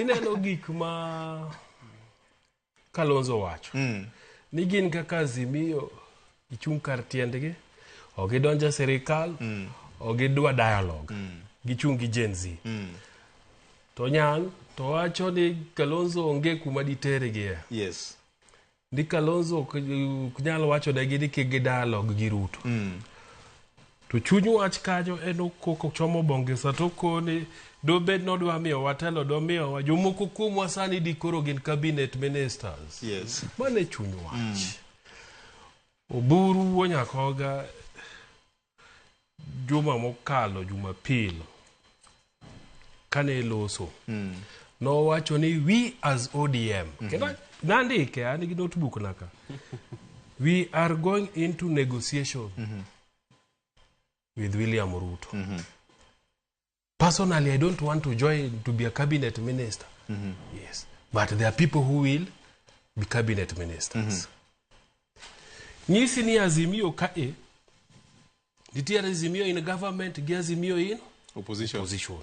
Ineno gik ma Kalonzo wacho. Ni gin kaka Azimio gichung' kar tiendgi, ok gidonjo e sirikal, ok gidwa dialogue. Gichung' gi Gen Z. To Nyang' to wacho ni Kalonzo onge kuma ditergie. Ni Kalonzo ok ok nyal wacho negi ni kik gi dialogue gi Ruto. To chuny wach kanyo en okoko chomo bonge sa to koni dobed nodwa miyowa telo domiyowa jomoko kuomwa sani di koro gin cabinet ministers. Mano e chuny wach. Oburu wuo Nyakoga juma mokalo Jumapil kane loso nowacho ni we as ODM kendo nandike an gi notebook na ka we are going into negotiation with William Ruto. Personally, I don't want to join to be a cabinet minister. Yes. But there are people who will be cabinet ministers. Nyisi ni Azimio ka e, nitiere Azimio in government gi Azimio in Opposition. opposition.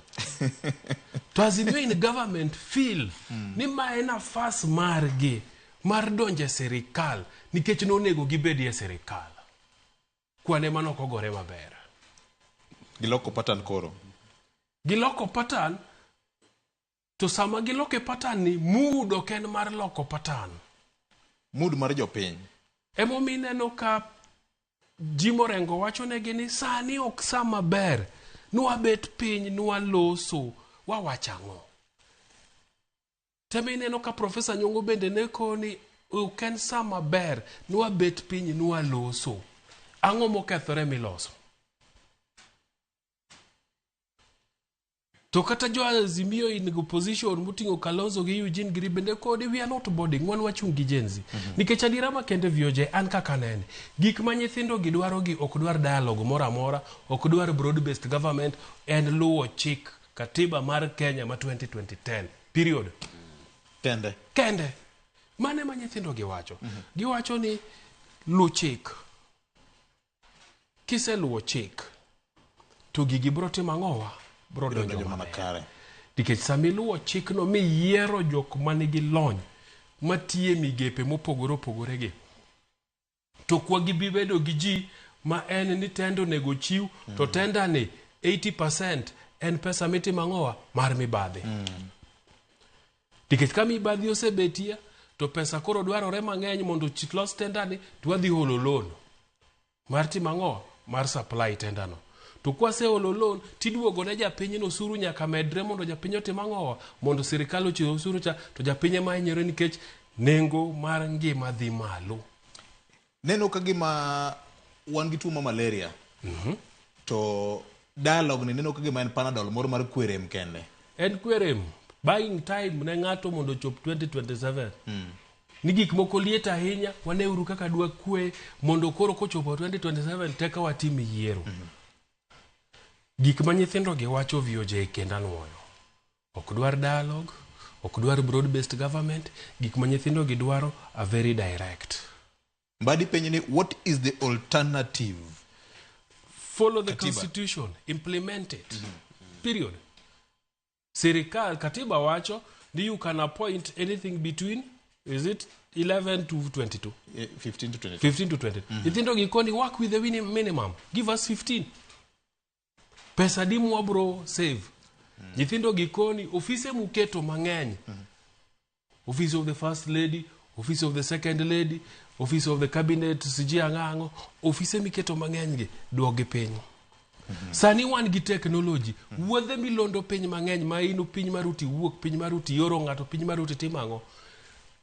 To Azimio in government feel ni ma en nafas margi mar donjo e sirikal nikech nonego gibedi e sirikal. Kwan ema nok ogore maber. Giloko pattern koro. Giloko pattern to sama giloko e pattern ni mood ok en mar loko pattern. Mood mar jopiny. Emomiyo ineno ka Jim Orengo wachonegi ni sani ok sa maber nwabet piny nwaloso wawacho ang'o. Temo ineno ka Profesa Nyong'o bende ne koni ok en sa maber nwabet piny nwaloso. Ang'o mokethore miloso? To kata jo Azimio in opposition moting'o Kalonzo gi Eugene Giri bende kodi we are not boarding wan wachung' gi Gen Z. Nikech adiera makende VOJ an kaka anene gik ma nyithindo gi dwaro gi ok dwar dialogue moro amora, ok dwar broad based government, en luwo chik katiba mar Kenya ma 2010 period. Kende. Kende. Mano ema nyithindo gi wacho. Giwacho ni luw chik. Kiseluwo chik to gigi bro timo ang'owa? Bro Biro donjo donjo mana maber. kare. Nikech sama iluwo chikno miyiero jok manigi lony matiye migepe mopogore opogore gi to kwa gibi bedo gi ji ma en ni tender onego chiw to tender ni 80% en pesa mitimo ang'owa mar mibadhi. Nikech ka mibadhi osebetie to pesa koro dwarore mang'eny mondo los tender ni to wadhi holo loan mar timo ang'o mar supply tender no. To kwaseolo loan tiduogo ne japiny no osuru nyaka medre mondo japiny otim ang'owa mondo sirikal ochiw osuru cha to japiny ema hinyore nikech nengo mar ngima dhi malo. Neno ka gima wan gi tuo ma malaria. To dialogue ni neno ka gima en Panadol moro mar kwe rem kende. En kwe rem. Buying time ne ng'ato mondo ochop 2027. Ni gik moko liet ahinya, waneuru kaka dwa kwe mondo koro kochopo 2027 teka watim yiero. Gik ma nyithindo gi wacho VOJ kendo anuoyo. Ok dwar dialogue, ok dwar broad based government, gik ma nyithindo gi dwaro are very direct. Mbadi penjo ni what is the alternative? Follow the Katiba. constitution, implement it. Period. Sirikal, katiba wacho ni you can appoint anything between, is it 11 to 22? 15 to 22. 15 to 20. Nyithindo gi koni work with the minimum. Give us 15. Pesa di mwabro save. Nyithindo gi koni ofise muketo mang'eny. Office of the first lady, office of the second lady, office of the cabinet, siji ang'o ang'o, ofise miketo mang'eny gi duok gi piny. Sani wan gi technology, wuodhe milondo piny mang'eny ma in piny mar uti wuok, piny mar uti oro ng'ato, piny mar uti timo ang'o.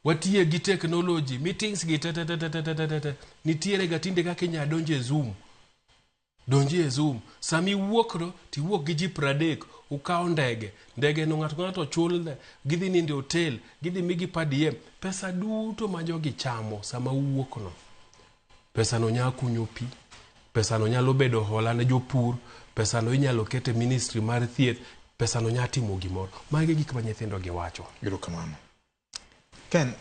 Watiye gi technology, meetings gi te te te te te te te te. Nitiere ga tinde kaka inya donjo e Zoom. Donji e Zoom. Sama iwuok no, tiwuok gi ji 30, ukawo ndege. Ndege no ng'ato ka ng'ato chulne, gidhi nindo e hotel, gidhi migi per diem. Pesa duto ma jogi chamo sama uwuok no, pesano nyalo kunyo pi, pesano nyalo bedo hola ne jopur, pesano inyalo ket e ministry mar thieth, pesano nyalo timo gimoro. Magi e gik ma nyithindo gi wacho. Erokamano. Ken,